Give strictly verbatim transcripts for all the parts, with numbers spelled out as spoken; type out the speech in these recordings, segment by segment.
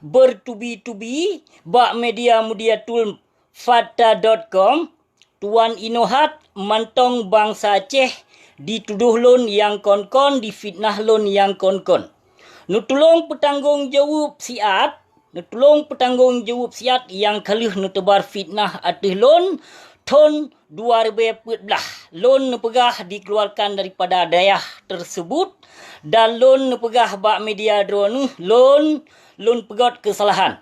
bertubi-tubi bak media mudiatul fata dot com, Tuan Inohat mantong bansa Aceh ditudoh lôn nyang kon-kon, difitnah lôn nyang kon-kon. Neutulông peutanggong jaweueb siat, neutulông peutanggong jaweueb siat nyang ka lheueh neuteubar fitnah ateueh lôn thon dua ribèe peuet blah. Lôn neupeugah dikeuluarkan daripada dayah teuseubut dan lôn neupeugah bak media droeneuh lôn, lôn peugöt keusalahan.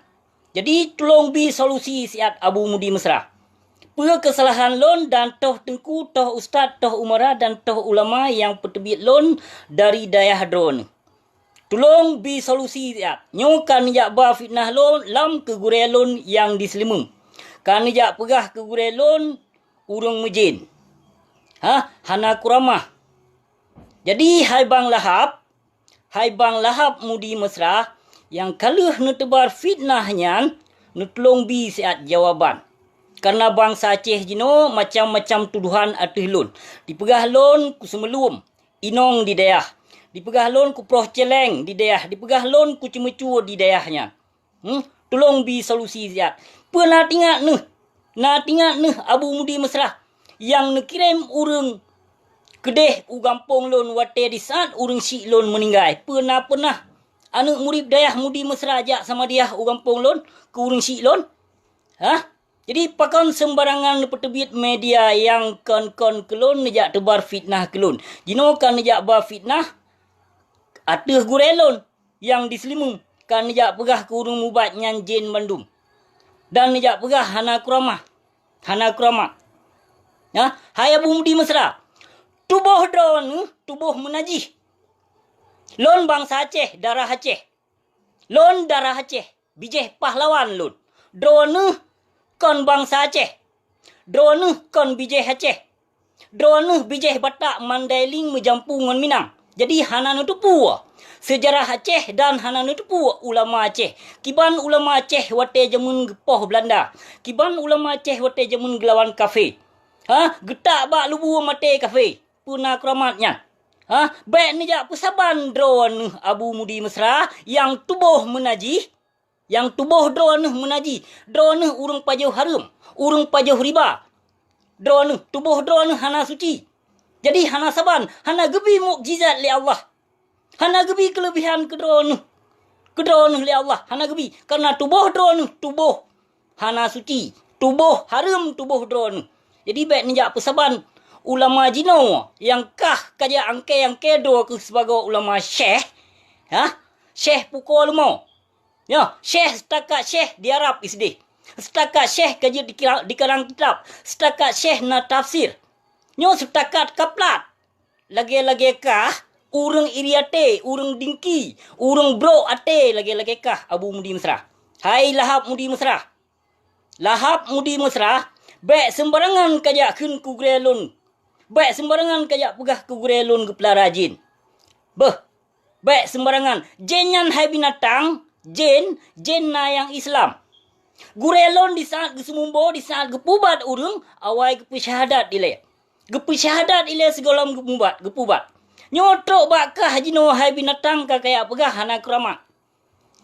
Jadi, tulông bi solusi siat Abu Mudi Mesra. Peue keusalahan lôn dan toh teungku, toh ustaz, toh umara dan toh ulama nyang peuteubiet lôn dari dayah droeneuh. Tulông bi solusi siat. Nyoe ka neujak ba fitnah lôn lam keu gurèe lôn nyang di Seulimeum. Ka neujak peugah keu gurèe lôn ureueng meujén. Hah, hana kuramah. Jadi, hai Bang Lahab, hai Bang Lahab Mudi Mesra, nyang ka lheueh neuteubar fitnah nyan, neutulông bi siat jawaban. Kareuna bansa Aceh jinoe macam-macam tudohan ateueh lôn. Dipeugah lôn kuseumeuluem, inong di dayah. Dipeugah lôn kuproh cèlèng di dayah. Dipeugah lôn kuceumeucue di dayah nyan. Hmm, tulông bi solusi siat. Peue na teuingat neuh? Na teuingat neuh Abu Mudi Mesra nyang neukirém ureueng keudeh u gampông lôn watèe disaat ureueng syik lôn meuninggai? Peue na peunah aneuk murit dayah Mudi Mesra jak Samadiyah u gampông lôn keu ureueng syik lôn? Hah? Jadi, pakon seumbarangan neupeuteubiet media nyang kon-kon keu lôn neujak teubar fitnah keu lôn? Jinoe ka neujak ba fitnah ateueh gurèe lôn nyang di Seulimeum, ka neujak peugah keu ureueng mubat nyan jén bandum. Dan neujak peugah hana kuramah. Hana kuramah. Nyan, hai Abu Mudi Mesra, tuboh droeneuh tuboh meunajih. Lôn bansa Aceh, darah Aceh. Lôn darah Aceh, bijèh pahlawan lôn. Droeneuh kon bansa Aceh. Droeneuh kon bijèh Aceh. Droeneuh bijèh Batak Mandailing meujampu ngon Minang. Jadi hana neuteupeue seujarah Aceh dan hana neuteupeue ulama Aceh. Kiban ulama Aceh watèe jameun geupoh Beulanda. Kiban ulama Aceh watèe jameun geulawan kafé. Ha, geutak bak lubu maté kafé. Peue na keuramat nyan? Ha, bèk neujak peusaban droeneuh Abu Mudi Mesra nyang tuboh meunajih. Nyang tuboh droeneuh meunajih, droeneuh ureueng pajoh hareuem, ureueng pajoh riba. Droeneuh, tuboh droeneuh hana suci. Jadi hana saban, hana geubi mukjizat lé Allah. Hana geubi keuleubehan keu droeneuh. Keu droeneuh lé Allah hana geubi, kareuna tuboh droeneuh tuboh hana suci, tuboh hareuem tuboh droeneuh. Jadi bèk neujak peusaban ulama jinoe nyang kah kajak angkée-angkée droe keuh sibagoe ulama syekh, ha? Syekh pukoe leumo. Nyoe, syekh seutakat syekh di Arab sideh. Seutakat syekh ka jeuet dikira-, dikarang kitab. Seutakat syekh na tafsir. Nyoe seutakat ka plat. Lagée-lagée kah, ureuëng iri até, ureuëng dengki, ureuëng brok até lagée-lagée kah Abu Mudi Mesra. Hai Lahab Mudi Mesra. Lahab Mudi Mesra, bék seumbarangan kajak kheun keu gurée lôn. Bék seumbarangan kajak peugah keu gurée lôn geupeulara jén. Beuh, bék seumbarangan. Jén nyan hai binatang, jén, jén na nyang Islam. Gurée lôn disaát geuseumumbo, disaát geupeubat ureuëng, awai geupeusyahadat ilée. Geupeusyahadat ilée sigohlom geupeubat, geupeubat. Nyoe trok bak kah jinoe hai binatang ka kajak peugah hana keuramat.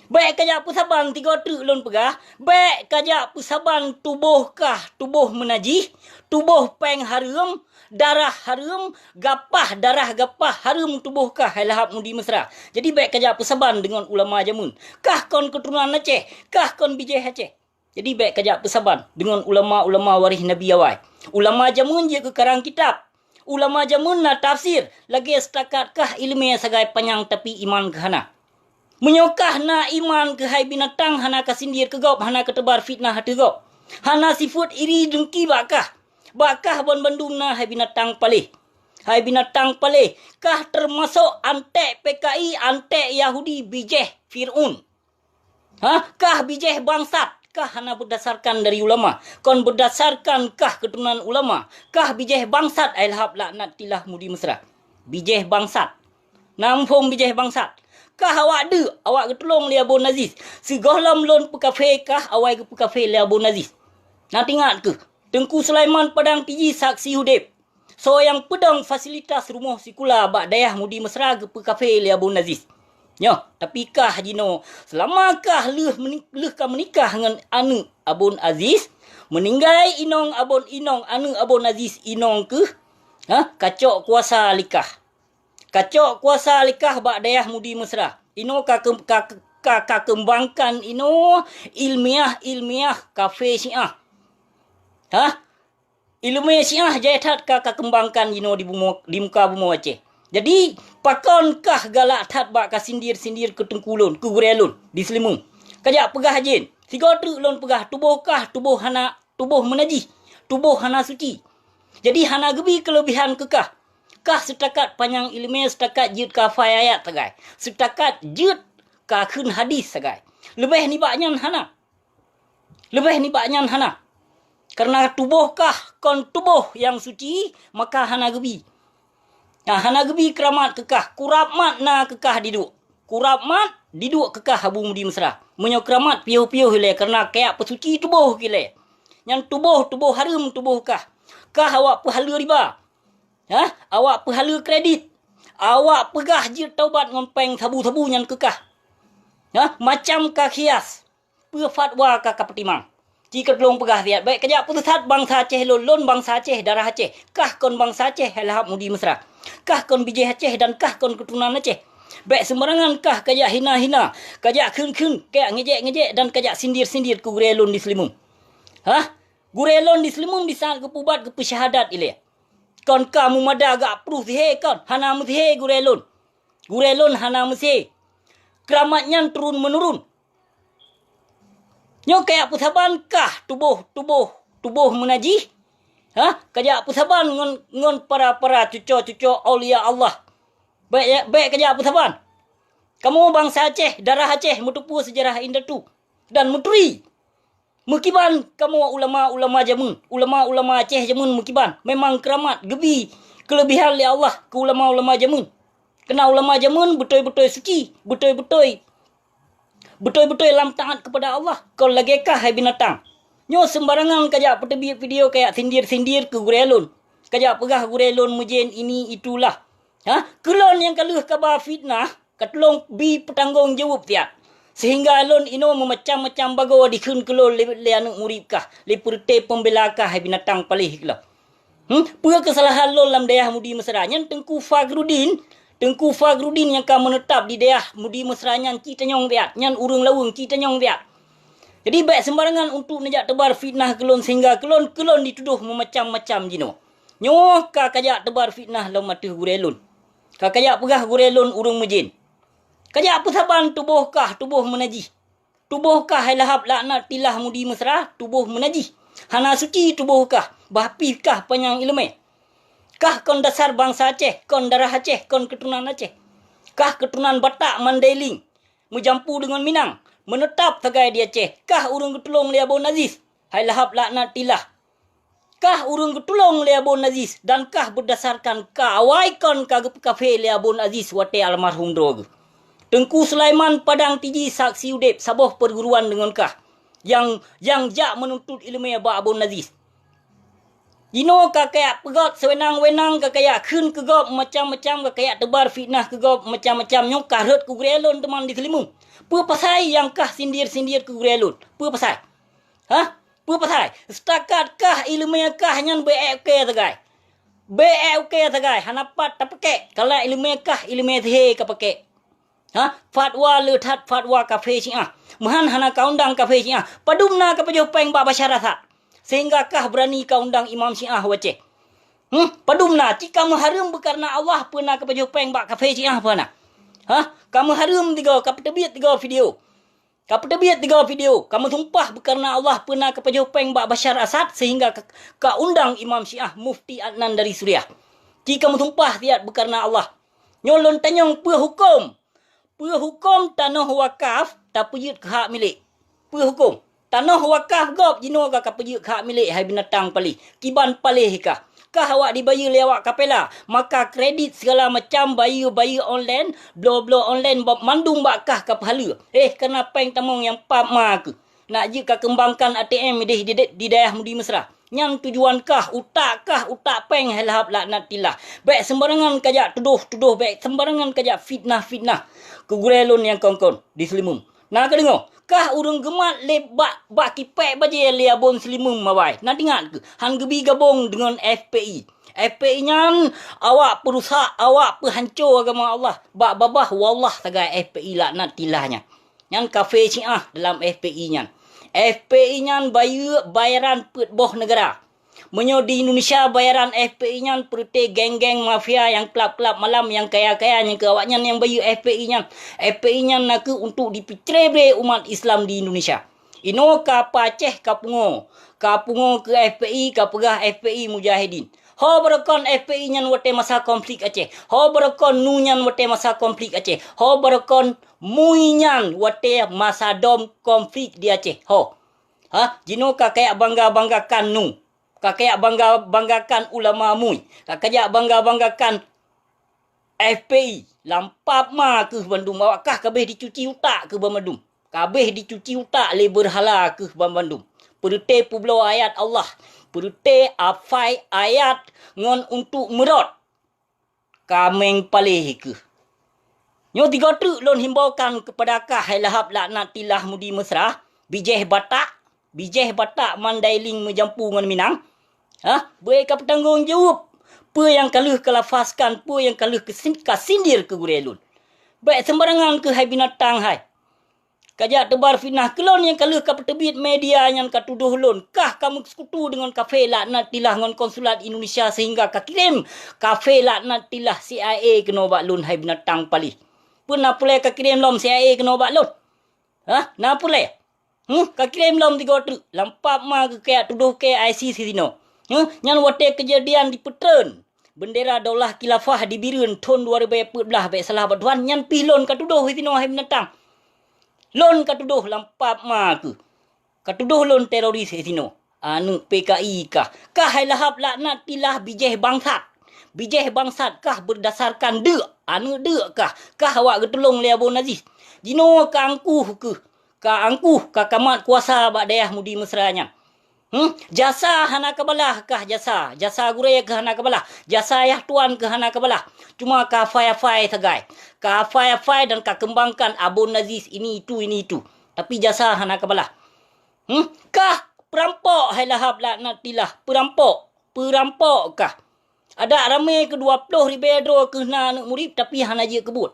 Bék kajak peusaban tigo treuk lôn peugah, bék kajak peusaban tuboh kah tuboh meunajih, tuboh péng hareuem, darah hareuem, gapah darah gapah hareuem tuboh kah hai Lahab Mudi Mesra. Jadi bék kajak peusaban deungon ulama jameun. Kah kon keuturonan Aceh, kah kon bijéh Aceh. Jadi bék kajak peusaban deungon ulama-ulama waréh Nabi awai. Ulama jameun jeuet keu karang kitab. Ulama jameun na tafsir, lagée seutakat kah iéleumé sagai panyang tapi iman keuh hana. Meunyoe kah na iman keuh hai binatang hana ka sindir keu gob, hana ka teubar fitnah ateueh gob. Hana sifeuet iri dengki bak kah. Bak kah banmandum na hai binatang paléh. Hai binatang paléh, kah teumasok anték P K I, anték Yahudi, bijéh Fir'aun. Ha? Kah bijéh bangsat, kah hana beudasarkan dari ulama, kon beudasarkan kah keuturonan ulama, kah bijéh bangsat hai Lahab laknatillah Mudi Mesra. Bijéh bangsat. Na muphom bijéh bangsat. Kah awak deuk, awak geutulông lé Abu Naziz. Sigohlom lôn peukafé kah awai geupeukafé lé Abu Naziz. Na teuingat keuh, Teungku Sulaiman Padang Tiji saksi udeb. Soe nyang peudong fasilitas rumoh sikula bak dayah Mudi Mesra geupeukafé lé Abu Naziz. Nyoe, tapi kah jinoe, seulama kah lheueh meuni-, lheueh ka meunikah ngon aneuk Abon Aziz, meuninggai inong Abon, inong aneuk Abon Aziz inong keuh, ha, kacok kuasa lé kah. Kacok kuasa lé kah bak dayah Mudi Mesra. Inoe ka keum-, ka, ka, ka keumbangkan inoe ilmiah-ilmiah kafé Syiah. Ha? Ileumé Syiah jai that ka, ka keumbangkan jinoe di bumoe, di muka bumoe Aceh. Jadi, pakon kah galak that bak ka sindir-sindir keu teungku lôn, keu gurée lôn, di Seulimeum? Kajak peugah jén, sigoe treuk lôn peugah, tuboh kah tuboh hana, tuboh meunajih, tuboh hana suci. Jadi, hana geubi keuleubehan keu kah. Kah seutakat panyang ileumé, seutakat jeuet ka hafai ayat sagai, seutakat jeuet ka kheun hadis sagai. Leubeh nibak nyan hana. Leubeh nibak nyan hana. Kareuna tuboh kah kon tuboh nyang suci, maka hana geubi. Nah, hana geubi keuramat keu kah, keuramat na keu kah diduek. Keuramat diduek keu kah Abu Mudi Mesra. Meunyoe keuramat piôh-piôh ilée, kareuna kajak peusuci tuboh ilée. Nyan tuboh, tuboh hareuem tuboh kah. Kah awak peuhaleue riba. Hah? Awak peuhaleue kredit. Awak peugah jeuet taubat ngon péng sabu-sabu nyan keu kah. Hah? Macam ka khias. Peue fatwa ka, ka peutimang? Ci keutulông peugah siat, bék kajak peusesat bansa Aceh lôn, lôn bansa Aceh, darah Aceh. Kah kon bansa Aceh, hai lahab Mudi Mesra. Kah kon bijéh Aceh dan kah kon keuturonan Aceh. Bék seumbarangan kah kajak hina-hina, kajak kheun-kheun, kajak ngejek-ngejek dan kajak sindir-sindir keu gurée lôn di Seulimeum. Hah? Gurée lôn di Seulimeum di saát geupeubat geupeusyahadat ilée. Kon ka meumada gak pruh sihé kon, hana meusihé gurée lôn. Gurée lôn hana meusihé. Keuramat nyan turun-meunurun. Nyoe kajak peusaban kah tuboh, tuboh, tuboh meunajih? Hah? Kajak peusaban ngon, ngon para-para cuco-cuco aulia Allah? Bék, bék kajak peusaban. Kamoe bansa Aceh, darah Aceh, meuteupeue seujarah indatu dan meuturi. Meukiban kamoe ulama-ulama jameun, ulama-ulama Aceh jameun meukiban. Memang keuramat geubi keuleubehan lé Allah keu ulama-ulama jameun. Kareuna ulama jameun beutôi-beutôi suci, beutôi-beutôi beutôi-beutôi lam taát keupada Allah, kon lagée kah hai binatang. Nyoe seumbarangan kajak peuteubiet video kajak sindir-sindir keu gurée lôn. Kajak peugah gurée lôn meujén ini itulah. Ha? Keu lôn nyang ka lheueh kaba fitnah, ka tulông bi peutanggong jaweueb siat. Seuhingga lôn inoe meumacam-macam bagoe dikheun keu lôn lé, lé aneuk murit kah, lé peureuté peumbela kah hai binatang paléh keu lôn. Hmm? Peue keusalahan lôn lam dayah Mudi Mesra nyan Teungku Fakhruddin, Teungku Fakhruddin nyang ka meuneutap di dayah Mudi Mesra nyan ci tanyong siat, nyan ureuëng laweueng ci tanyong siat. Jadi bék seumbarangan untuk neujak teubar fitnah keu lôn sehingga keu lôn, keu lôn ditudoh meumacam-macam jinoe. Nyoe ka kajak teubar fitnah lom ateueh gurée lôn. Ka kajak peugah gurée lôn ureuëng meujén. Kajak peusaban tuboh kah tuboh meunajih. Tuboh kah hai lahab laknatillah Mudi Mesra, tuboh meunajih. Hana suci tuboh kah, bah pih kah panyang ileumé. Kah kon dasar bansa Aceh, kon darah Aceh, kon keuturonan Aceh. Kah keuturonan Batak Mandailing, meujampu deungon Minang, meuneutap sagai di Aceh. Kah ureuëng geutulông lé Abon Aziz, hai lahab laknatillah. Kah ureuëng geutulông lé Abon Aziz dan kah beudasarkan ka awai kon ka geupeukafé lé Abon Aziz watée almarhum droe geuh. Teungku Sulaiman Padang Tiji saksi udeb saboh peuguruan deungon kah nyang, nyang jak meununtut ileumé bak Abon Aziz. Jinoe ka kajak peugét seuwenang-wenang, ka kajak kheun keu gob macam-macam, ka kajak teubar fitnah keu gob macam-macam, nyoe ka rhot keu gurée lôn teuma di Seulimeum. Peue pasai nyang kah sindir-sindir keu gurée lôn? Peue pasai? Hah? Peue pasai? Seutakat kah ileumé kah nyan beu ék ukée sagai. Beu ék ukée sagai, hana pat tapakék. Kalak ileumé kah, ileumé sihé kapakék. Hah? Fatwa le that fatwa kafé Syiah. Meuhan hana ka undang kafé Syiah. Padum na ka pajoh péng bak Basyar Asad, sehingga kah beurani ka undang imam Syiah u Aceh? Hmm? Padum na? Ci ka meuhareuem beukareuna Allah peue na ka pajoh péng bak kafé Syiah peue hana? Hah? Ka meuhareuem tigoe, ka peuteubiet tigoe video. Ka peuteubiet tigoe video, ka meusumpah beukareuna Allah peue na ka pajoh péng bak Basyar Asad sehingga ka, ka undang imam Syiah Mufti Adnan dari Suriah. Ci ka meusumpah siat beukareuna Allah. Nyoe lôn tanyong peue huköm? Peue huköm tanoh wakaf tapeujeuet keu hak milék? Peue huköm? Tanoh wakaf gob jinoe ka, ka peujeuet keu hak milék hai binatang paléh. Kiban paléh kah? Kah awak dibayeue lé awak kapela, maka kredit segala macam, bayeue-bayeue online, bloe-bloe online, bak mandum bak kah ka peuhaleue. Eh, kareuna péng tamong nyang pap ma keuh. Nak jeuet ka keumbangkan A T M di, di, di dayah Mudi Mesra. Nyan tujuan kah, utak kah, utak péng hai Lahab laknatillah. Bék seumbarangan kajak tudoh-tudoh, bék seumbarangan kajak fitnah-fitnah keu gurée lôn nyang kon-kon di Seulimeum. Na kadeungoe, kah ureuëng geumat lé bak, bak kipék bajée lé Abon Seulimeum awai. Na teuingat keuh, han geubi gabong deungon F P I. F P I nyan awak peurusak, awak peuhanco agama Allah. Bak babah wallah sagai F P I laknatillah nyan. Nyan kafé Syiah dalam F P I nyan. F P I nyan bayeue bayaran peuet boh neugara. Meunyoe di Indonesia bayaran F P I nyan peureuté geng-geng mafia nyang klab-klab malam nyang kaya-kaya nyang keu awaknyan nyang bayeue F P I nyan. F P I nyan nakeuh untuk dipeucré-bré umat Islam di Indonesia. Inoe ka pacéh ka pungoe. Ka pungoe keu F P I, ka peugah F P I mujahidin. Ho barokon F P I nyan watée masa konflik Aceh. Ho barokon nu nyan watée masa konflik Aceh. Ho barokon mui nyan watée masa dom konflik di Aceh. Ho. Ha, jinoe ka kayak bangga-banggakan nu. Ka kayak bangga-banggakan ulama mui. Ka kajak bangga-banggakan F P I. Lam pap ma keuh bandum. Awak kah kabéh dicuci utak keuh bandum. Kabéh dicuci utak lé beurhala keuh bandum. Peureuté peubloe ayat Allah. Peureuté afai ayat ngon untuk meurot. Kaméng paléh keuh. Nyoe tiga treuk lôn himbaukan keupada kah hai Lahab laknatillah mudi meusra, bijéh Batak, bijéh Batak Mandailing meujampu ngon Minang. Hah? Beu ka peutanggong jaweueb peue nyang ka lheueh ka lafazkan, peue nyang ka lheueh keusin-, ka sindir keu gurée lôn. Bék seumbarangan keuh hai binatang hai. Kajak teubar fitnah keu lôn nyang ka lheueh ka peuteubiet media nyan ka tudoh lôn kah ka meusekutu deungon kafé laknatillah ngon konsulat Indonesia sehingga ka kirém kafé laknatillah C I A keunoe bak lôn hai binatang paléh. Peue na pulée ka kirém lom C I A keunoe bak lôn? Hah? Na pulée? Huh, ka kirém lom tiga treuk. Lam pap ma keuh kayak tudoh keu ISIS sinoe. Huh, nyan watée keujadian di Peutreun. Bendera Daulah Khilafah di Bireuen thon dua ribée peuet blah bék salah bak tuan nyan pih lôn ka tudoh sinoe hai binatang. Lôn ka tudoh lam pap ma keuh. Ka tudoh lôn teroris sinoe. Aneuëk P K I kah. Kah hai Lahab laknatillah bijéh bangsat. Bijéh bangsat kah beurdasarkan deuk. Aneuëk deuk kah. Kah awak geutulông lé Abon Aziz. Jinoe ka angkuh keuh. Ka angkuh, ka kamat kuasa bak dayah mudi meusra nyan. Hmm? Jasa hana kabalah kah jasa. Jasa gurée keuh hana kabalah. Jasa yah tuan keuh hana kabalah. Cuma ka afai-afai sagai. Ka afai-afai dan ka keumbangkan Abon Aziz ini itu, ini itu. Tapi jasa hana kabalah. Hmm? Kah peurampok hai Lahab laknatillah. Peurampok. Peurampok kah. Adak ramé keu dua ploh ribée droe keuh na aneuëk murit tapi hana jeuet keu buet.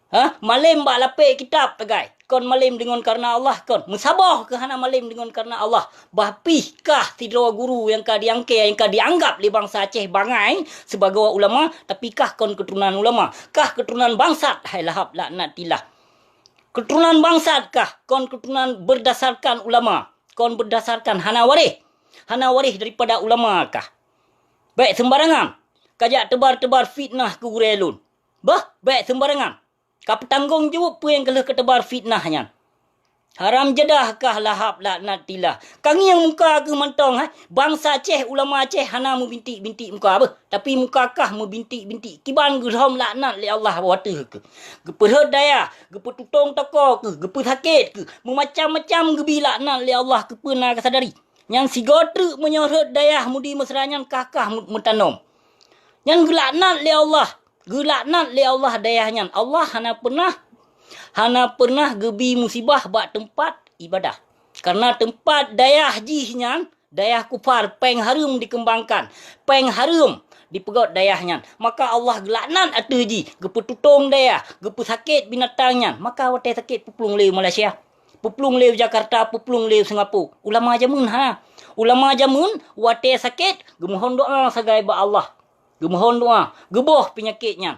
Ha? Malém bak lapék kitab tagai. Kon malém deungon kareuna Allah kon. Meusaboh keuh hana malém deungon kareuna Allah. Bah pih kah sidroe guru nyang ka diangkée, nyang ka dianggap lé bansa Aceh bangai sibagoe ulama, tapi kah kon keuturonan ulama. Kah keuturonan bangsat hai Lahab laknatillah. Keuturonan bangsat kah kon keuturonan beurdasarkan ulama. Kon beurdasarkan hana waréh. Hana waréh daripada ulama kah. Bék seumbarangan kajak teubar-teubar fitnah keu gurée lôn. Bah, bék seumbarangan. Ka peutanggong jaweueb peue nyang ka lheueh kateubar fitnah nyan. Haram jadah kah Lahab laknatillah. Ka ngieng muka keuh mantong hai. Bansa Aceh, ulama Aceh hana meubintik-bintik muka beuh. Tapi muka kah meubintik-bintik. Kiban geulhom laknat lé Allah wateuh keuh. Geupeurhot dayah, geupeututong toko keuh, geupeusakét keuh. Meumacam-macam geubi laknat lé Allah keupeue na kasadari. Nyan sigoe treuk meunyoe rhot dayah mudi meusra nyan kah-kah meu-, meutanom. Nyan geulaknat lé Allah. Geulaknat lé Allah dayah nyan. Allah hana peunah, hana peunah geubi musibah bak teumpat ibadah. Kareuna teumpat dayah jih nyan, dayah kufar, péng hareuem dikeumbangkan, péng hareuem dipeugét dayah nyan. Maka Allah geulaknat ateueh jih, geupeututong dayah, geupeusakét binatang nyan. Maka watée sakét peuplueng lé u Malaysia. Peuplueng lé u Jakarta, peuplueng lé u Singapura. Ulama jameun hana. Ulama jameun watée sakét, geumeuhon doá sagai bak Allah. Geumeuhon doá, geuboh peunyakét nyan.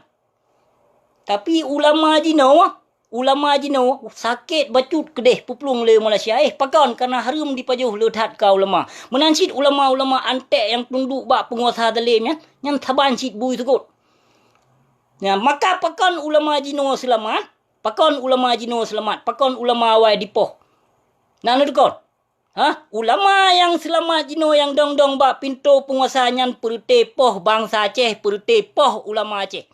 Tapi ulama jinoe, ulama jinoe sakét bacut keudeh peuplueng lé u Malaysia. Eh, pakon? Kareuna hareuem dipajoh le that ka ulama. Meunan cit ulama-ulama anték nyang tunduk bak peunguasa zalém nyan, nyan saban cit bui seugot. Nyan, maka pakon ulama jinoe seulamat? Pakon ulama jinoe seulamat? Pakon ulama awai dipoh? Na neudukon? Hah? Ulama nyang seulamat jinoe nyang dong-dong bak pintoe peunguasa nyan peureuté poh bansa Aceh, peureuté poh ulama Aceh.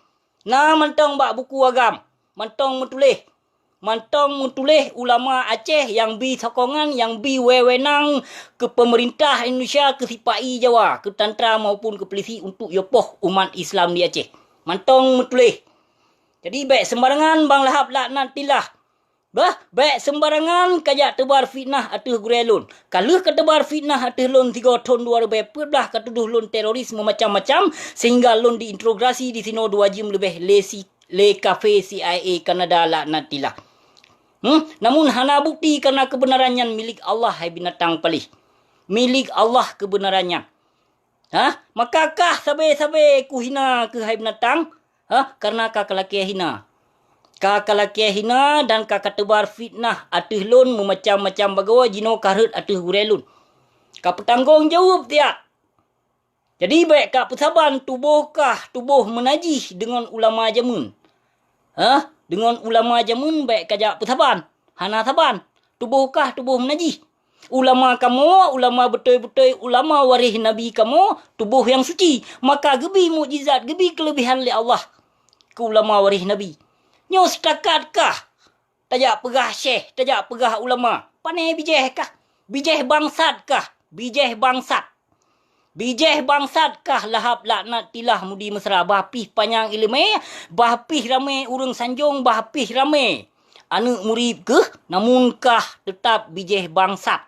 Na mantong bak buku agam, mantong meutuléh. Mantong meutuléh ulama Aceh nyang bi sokongan, nyang bi wewenang keu peumeurintah Indonesia, keu sipa-i Jawa, keu tantra maupun keu pulisi untuk yoh poh umat Islam di Aceh. Mantong meutuléh. Jadi, bék seumbarangan Bang Lahab laknatillah. Bah, bék seumbarangan kajak teubar fitnah ateueh gurée lôn. Ka lheueh kateubar fitnah ateueh lôn sigoe thon dua ribée peuet blah, katudoh lôn teroris meumacam-macam, sehingga lôn diinterogasi disinoe dua jeuem leubeh lé si, lé kafé C I A Kanada laknatillah. Hmm? Namun hana bukti, karena keubeunaran nyan milék Allah, hai binatang paléh. Milék Allah keubeunaran nyan. Hah? Maka kah sabe-sabe kuhina keuh, hai binatang? Hah? Karena ka kalakée hina. Ka kalakée hina dan ka kateubar fitnah ateueh lôn meumacam-macam bagoe, jinoe ka rhot ateueh gurée lôn. Ka peutanggong jaweueb siat. Jadi, bék ka peusaban tuboh kah tuboh meunajih deungon ulama jameun. Hah? Deungon ulama jameun bék kajak peusaban. Hana saban. Tuboh kah tuboh meunajih. Ulama kamoe, ulama beutôi-beutôi, ulama waréh Nabi kamoe, tuboh nyang suci. Maka geubi mukjizat, geubi keuleubehan lé Allah keu ulama waréh Nabi. Nyoe seutakat kah tajak peugah syekh, tajak peugah ulama? Pané bijéh kah? Bijéh bangsat kah? Bijéh bangsat. Bijéh bangsat kah Lahab laknatillah Mudi Mesra, bah pih panyang iéleumé, bah pih ramé ureuëng sanjong, bah pih ramé aneuëk murit keuh, namun kah teutab bijéh bangsat.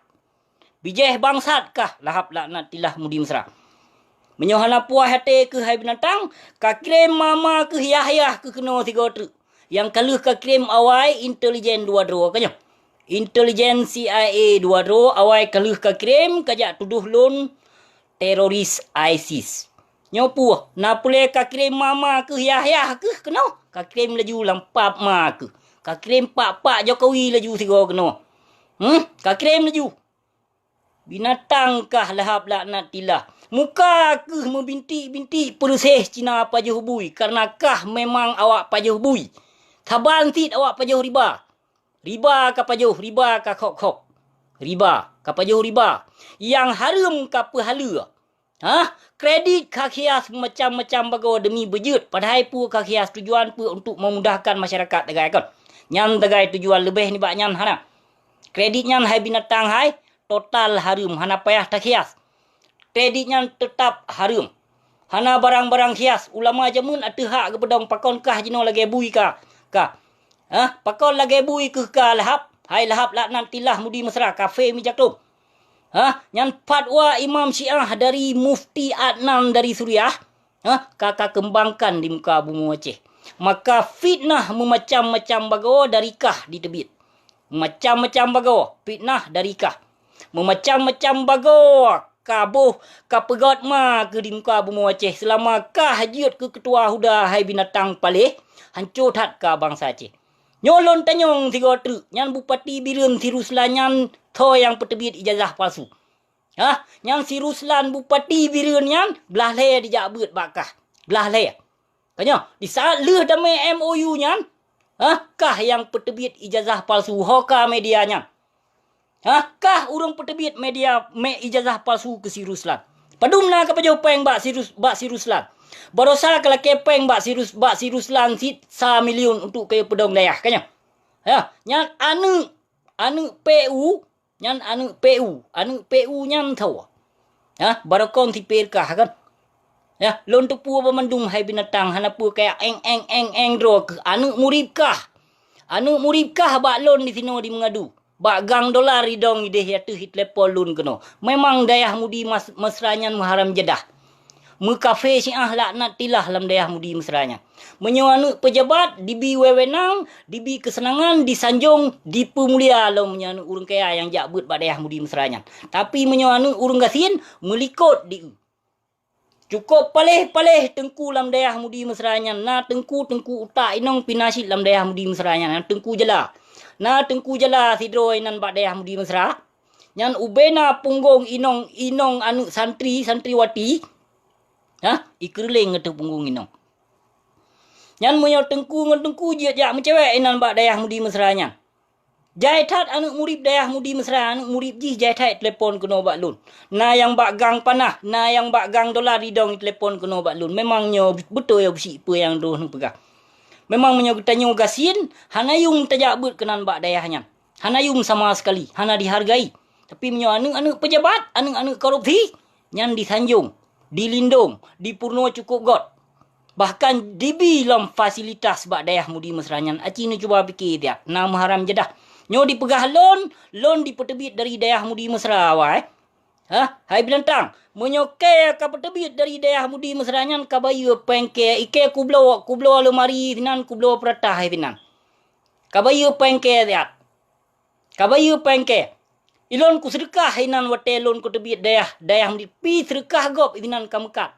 Bijéh bangsat kah Lahab laknatillah Mudi Mesra. Meunyoe hana puas até keuh hai binatang, ka kirém ma-ma keuh yah-yah keuh keunoe sigoe treuk. Nyang ka lheueh ka kirém awai intelijen dua droe ka nyoe. Intelijen C I A dua droe awai ka lheueh ka kirém kajak tudoh lôn teroris ISIS. Nyoe puih, na peureulée ka kirém ma-ma keuh yah-yah keuh keunoe, ka kirém laju lam pap ma keuh. Ka kirém pak-pak Jokowi laju sigoe keunoe. Hmm, ka kirém laju. Binatang kah Lahab laknatillah. Muka keuh meubintik-bintik peureuséh Cina pajoh bui, kareuna kah memang awak pajoh bui. Saban cit awak pajoh riba. Riba ka pajoh, riba ka khok-khok. Riba, ka pajoh riba. Nyang hareuem ka peuhaleue. Hah? Kredit ka khias macam-macam bagoe demi beujeuet, padahai peue ka khias tujuan peue untuk memudahkan masyarakat dagai kon. Nyan dagai tujuan leubeh nibak nyan hana. Kredit nyan hai binatang hai, total hareuem, hana payah takhias. Kredit nyan teutap hareuem. Hana barang-barang khias, ulama jameun ateueh hak geupeudong, pakon kah jinoe lagée bui ka, ka. Hah? Pakon lagée bui keuh ka Lahab? Hai Lahab laknatillah Mudi Mesra, kafé mijaklom. Hah? Nyan fatwa Imam Syiah dari Mufti Adnan dari Suriah. Hah? Ka, ka keumbangkan di muka bumoe Aceh. Maka fitnah meumacam-macam bagoe dari kah jiteubiet. Macam-macam bagoe fitnah dari kah. Meumacam-macam bagoe ka boh ka peugét ma keuh di muka bumoe Aceh seulama kah jeuet keu keutua huda hai binatang paléh, hanco that ka bansa Aceh. Nyoe lôn tanyong sigoe treuk, nyan Bupati Bireuen si Ruslan nyan soe nyang peuteubiet ijazah palsu? Hah? Nyan si Ruslan Bupati Bireuen nyan blaih lhée dijak beuet bak kah. Blaih lhée. Ka nyoe, di saat lheueh damé M O U nyan, hah, kah nyang peuteubiet ijazah palsu, ho ka media nyan? Hah, kah ureuëng peuteubiet media mé ijazah palsu keu si Ruslan? Padum na ka pajoh péng bak si Rus-, bak si Ruslan? Barosa ka lakée péng bak si Rus-, bak si Ruslan cit sa miliun untuk kayue peudong dayah, ka nyoe? Hah, nyan aneuëk, aneuëk P U, nyan aneuëk P U, aneuëk P U nyan soe? Hah, barokon sipér kah kan? Yah, lôn teupeu banmandum hai binatang, hana peue kaya éng, éng, éng, éng droe keuh. Aneuëk murit kah? Aneuëk murit kah bak lôn disinoe di Meungadu? Bak gang dolar idong ideh ateueh itelepon lôn keunoe. Memang dayah Mudi Mas-, Mesra nyan meuharam jadah. Meukafé Syiah laknatillah lam dayah Mudi Mesra nyan. Meunyoe aneuëk peujabat dibi wewenang, dibi keuseunangan, disanjong, dipeumulia lom meunyoe aneuëk ureuëng kaya nyang jak beuet bak dayah Mudi Mesra nyan. Tapi meunyoe aneuëk ureuëng gasien, meulikot di eu. Cukop paléh-paléh teungku lam dayah Mudi Mesra nyan, na teungku-teungku utak inong pih na cit lam dayah Mudi Mesra nyan, na teungku jala. Na teungku jala sidroe inan bak dayah Mudi Mesra. Nyan ubena punggong inong, inong aneuëk santri, santriwati. Hah? Ikeureuleng ateueh punggong inong. Nyan meunyoe teungku ngon teungku jeuet jak meucewek inan bak dayah Mudi Mesra nyan. Jai that aneuëk murit dayah Mudi Mesra, aneuëk murit jih jai that telepon keunoe bak lôn. Na nyang bak gang panah, na nyang bak gang dolar idong telepon keunoe bak lôn. Memang nyoe beutôi beusi peue nyang droeneueh peugah. Memang meunyoe geutanyoe gasien, hana yuem tajak beuet keunan bak dayah nyan. Hana yuem sama sekali, hana dihargai. Tapi meunyoe aneuëk-aneuëk pejabat, aneuëk-aneuëk korupsi, nyan disanjong, dilindong, dipeurunoe cukôp göt. Bahkan dibi lom fasilitas bak dayah Mudi Mesra nyan. Aci neucuba pike siat, na meuharam jadah. Nyoe dipeugah lôn, lôn dipeuteubiet dari dayah Mudi Mesra awai. Hah? Hai binatang, meunyoe kèe ka peuteubiet dari dayah Mudi Mesra nyan ka bayeue péng kèe, ikèe kubloe, kubloe leumari sinan, kubloe peuratah hai sinan. Ka bayeue péng kèe siat. Ka bayeue péng kèe. Ilôn kuseudeukah inan watèe lôn kuteubiet dayah, dayah Mudi, pi seudeukah gob inan ka meukat.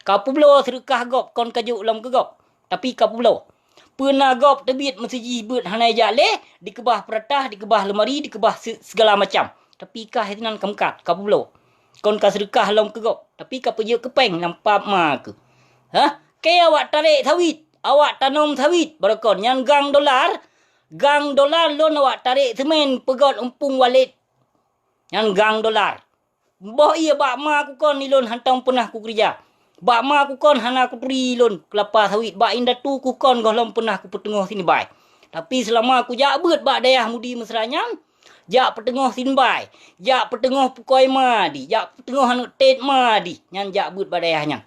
Ka peubloe seudeukah gob kon ka jok lom keu gob, tapi ka peubloe. Peue na gob teubiet meusijih beuet hana jak lé, dikeubah peuratah, dikeubah leumari, dikeubah se-, segala macam. Tapi kah inan ka meukat, ka peubloe. Kon ka seudeukah lom keu gob, tapi ka peujeuet keu péng lam pap ma keuh. Hah? Kèe awak tarek sawit, awak tanom sawit, barokon nyan gang dolar, gang dolar lôn awak tarek seumén peugöt umpung walét. Nyan gang dolar. Boh ié bak ma kukon ilôn hantom peunah kukeurija. Bak ma kukon hana kuturi ilôn keulapa sawit, bak indatu kukon gohlom peunah kupeuteungoh sinibai. Tapi seulama kujak beuet bak dayah Mudi Mesra nyan, jak peuteungoh sinibai, jak peuteungoh pukoi ma di, jak peuteungoh aneuëk tét ma di, nyan jak beuet bak dayah nyan.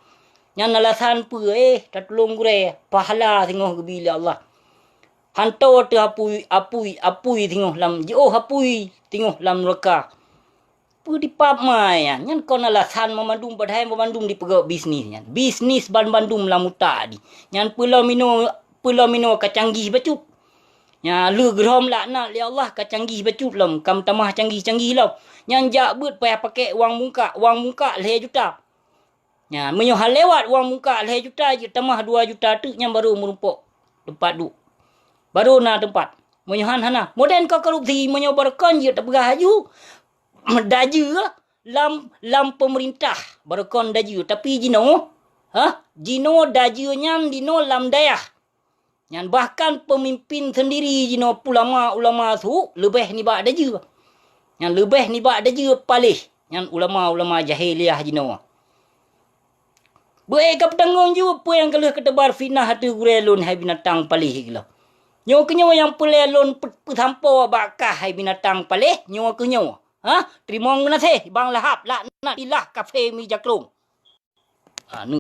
Nyan alasan peue, eh, tatulông gurée, pahala singoh geubi lé Allah. Hanto teuh apui, apui, apui singoh lam, jiôh apui singoh lam nuraka. Peue dipap ma nyan? Nyan kon alasan banmandum, padahai banmandum dipeugöt bisnis nyan. Bisnis banmandum lam utak di. Nyan peulom inoe, peulom inoe ka canggih bacut. Nya lheueh geurhom laknat lé Allah ka canggih bacut lom, ka meutamah canggih-canggih lom. Nyan jak beuet payah pakèk wang mungkak, wang mungkak lhèe juta. Nya, meunyoe han lewat wang mungkak lhèe juta jeuet tamah dua juta teuk nyan barô meurumpok teumpat duek. Barô na teumpat. Meunyoe han hana. Modern ka korupsi, meunyoe barokon jeuet tapeugah laju, dajeue lam, lam peumeurintah, barokon dajeue. Tapi jinoe, ha? Jinoe dajeue nyan dinoe lam dayah. Nyan bahkan peumimpin seundiri jinoe ulama-ulama su leubeh nibak dajeue. Nyan leubeh nibak dajeue paléh. Nyan ulama-ulama jahiliah jinoe. Beuék ka peutanggong jaweueb peue nyang ka lheueh kateubar fitnah ateueh gurée lôn, hai binatang paléh geuh lom. Nyoe keuh nyoe nyang peureulée lôn peu-, peusampoe bak kah, hai binatang paléh, nyoe keuh nyoe. Ha? Teurimong geunaséh, Bang Lahab, laknatillah, kafé mi jakrong. Ha,